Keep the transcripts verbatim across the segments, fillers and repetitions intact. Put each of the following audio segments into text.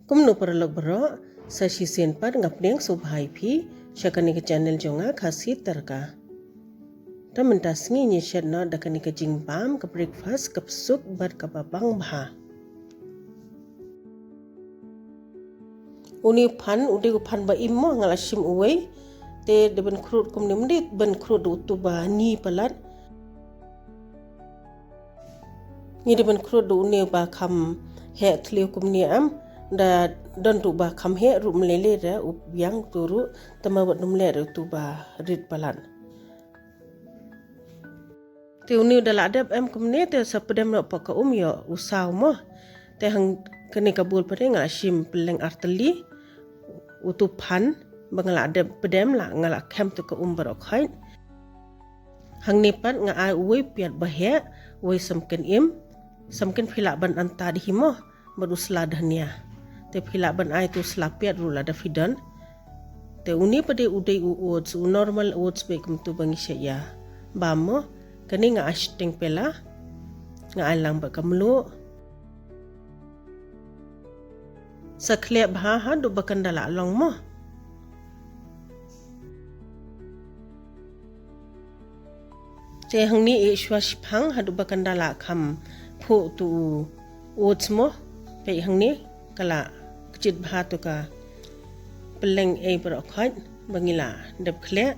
Kumno paralok baroh, sa shisien pat nga pdiang sngewbha ïa phi sha kane ka channel jong nga, Khasi Tadka. Te mynta sngi ngin ïa shet noh da kane ka jingbam, ka breakfast kaba suk bad kaba bang bha. Une u phan u dei u phan ba im mo, nga la shim uwei. Te dei ban khrud kumne, ym dei ban khrud da utu ba ni palat. Ngi dei ban khrud da une ba kham heh thliew kumne em, da don tu ba kham heh ruh mlele da u biang tu ruh, tama wat num le da utu ba rit palat. Te une u da la dep em kumne, te sa pdem noh pat ka um ïoh u saw mo. Te hang kane ka bowl pat nga la shim pylleng artylli, utu phan ba nga la dep pdem la nga la khem tu ka um baroh khoit. Hangne pat nga ai uwei piat ba heh, uwei samken im, samken phi lah ban antad hi mo, bad u sla dhania. Te phi lah ban ai tu sla piat ruh lada phi don. Te une pat dei u dei u oats, u normal oats bad kumtu ba ngi shait ïa bam mo. Kane nga ai shiteng pela, nga ai lang bad ka mluh. Sa khleh bha haduh ba kan da la long mo. Te hangne ïeh shuwa shiphang haduh ba kan da la kham phuh tu u oats mo. Peit hangne ka la kjit bha tu ka pylleng ei baroh khoit ba ngi la dep khleh.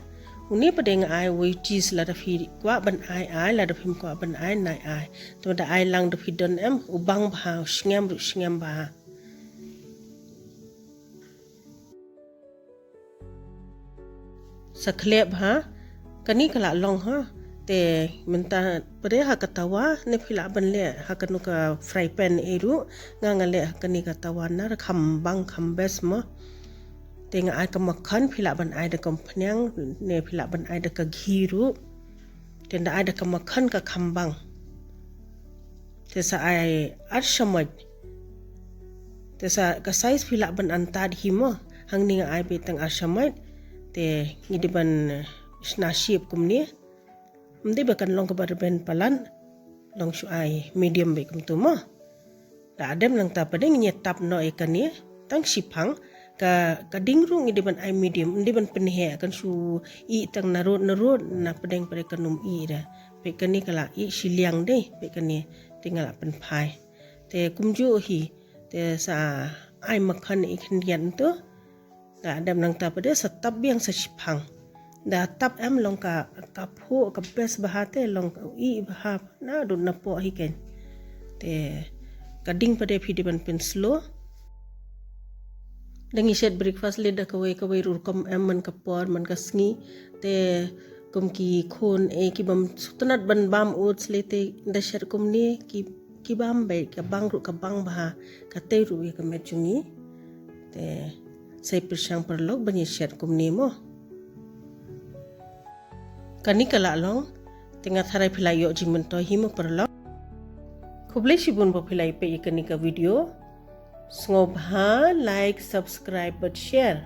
Une pat dei nga ai uwei cheese, lada phi kwah ban ai ai, lada phim kwah ban ai nai ai. Te da ai lang da phi don em, u bang bha, u sngem ruh sngem bha. Sa khleh bha, kane ka la long ha. Te mynta pat dei ha ka tawa, ne phi lah ban leh ha kano ka fry pan ei ruh, nga nga leh ha kane ka tawa nar kham bang kham best mo. Te nga ai ka makhan, phi lah ban ai da ka umphniang, ne phi lah ban ai da ka ghee ruh. Te nda ai da ka makhan ka kham bang. Te sa ai ar shamoit. Te sa ka size phi lah ban antad hi mo. Hangne nga ai beit tang ar shamoit. Te ngi dei ban, eh, shna shape kumne. Ym dei ba kan long kaba rben palat. Long shu ai medium beit kumtu mo. Da dep nangta pat dei ngin ïa tap noh ïa kane tang shiphang, ka, ka ding ruh ngi dei ban ai medium, ym dei ban pynheh, kan shu ih tang narud narud, na pdeng pat dei kan ym ih da. Peit kane ka la ih shiliang dei, peit kane te nga la pynphai. Te kumjuh hi, te sa ai makhan ïa khyndiat tu. Da dep nangta pat dei sa tap biang sa shiphang. Da tap em long ka, ka phuh ka best bha te long ka ih bha na dut na poh hi ken. Te ka ding pat dei phi dei ban pynslow. Da ngi shet breakfast lei da kawei kawei ruh rukom em, man ka por man ka sngi. Te kum ki khun eh ki bym sngewtynnat ban bam oats lei te da shet kumne ki ki bam beit, ka bang ruh ka bang bha, ka tei ruh ïa ka met jong ngi. Te sa pyrshang paralok ban ïa shet kumne mo. Kane ka la long, te nga tharai phi la ïoh jingmyntoi hi mo paralok. Khublei shibun ba phi la ïa peit ïa kane ka video. Sngewbha like, subscribe bad share.